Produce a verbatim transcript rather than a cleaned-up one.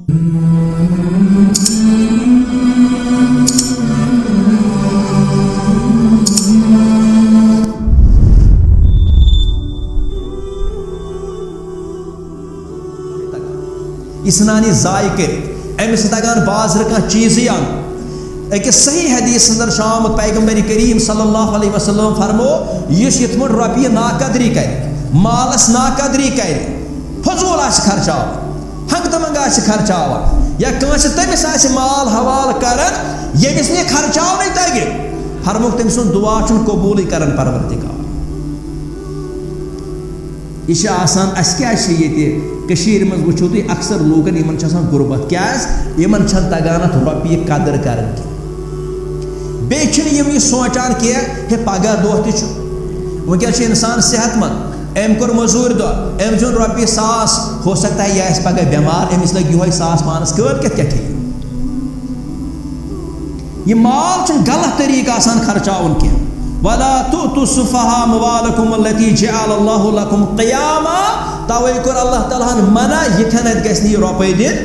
یہِ ژھٕنان یہِ ضایع کٔرِتھ، أمِس چھِ تَگان بازرٕ کانٛہہ چیٖزٕے اَنُن۔ أکِس صحیح حدیث اندر چھُ آمُت، پیغمبر کریم صلی اللہ علیہ وسلم فرمو، یُس یِتھ پٲٹھۍ رۄپیہِ ناقدری کرِ، مالس ناقدری کرِ، فضول آسہِ خرچاوان، ہنگہٕ تہٕ منگہٕ آسہِ خرچاوان، یا کٲنٛسہِ تٔمِس آسہِ مال حوالہٕ کران، ییٚمِس نہٕ یہِ خرچاونٕے تگہِ، فرموکھ، تٔمۍ سُنٛد دُعا چھُنہٕ قبوٗلٕے کران پروردگار۔ یہِ چھِ آسان، اَسہِ کیٛازِ چھِ ییٚتہِ کٔشیٖرِ منٛز، وٕچھِو تُہۍ، اکثر لوٗکَن، یِمَن چھِ آسان غُربت۔ کیٛازِ؟ یِمَن چھَنہٕ تَگان اَتھ رۄپیہِ قدٕر کَرٕنۍ کینٛہہ۔ بیٚیہِ چھِنہٕ یِم یہِ سونٛچان کینٛہہ، ہے، پَگاہ دۄہ تہِ چھُ۔ وٕنکٮ۪س چھُ اِنسان صحت مند، أمۍ کوٚر مٔزوٗرۍ دۄہ، أمۍ زیوٗن رۄپیہِ ساس، ہو سکتا ہے یہِ آسہِ پَگاہ بٮ۪مار، أمِس لَگہِ یِہوٚے ساس پانَس، کٲلۍ کٮ۪تھ کیٛاہ ٹھیٖک؟ یہِ مال چھُنہٕ غلط طریٖقہٕ آسان خرچاوُن کینٛہہ۔ وَلَا تُؤْتُوا السُّفَهَاءَ أَمْوَالَكُمُ الَّتِي جَعَلَ اللَّهُ لَكُمْ قِيَامًا۔ تَوَے کوٚر اللہ تعالیٰ ہَن منع، یِتھٮ۪ن اَتہِ گژھِ نہٕ یہِ رۄپَے دِنۍ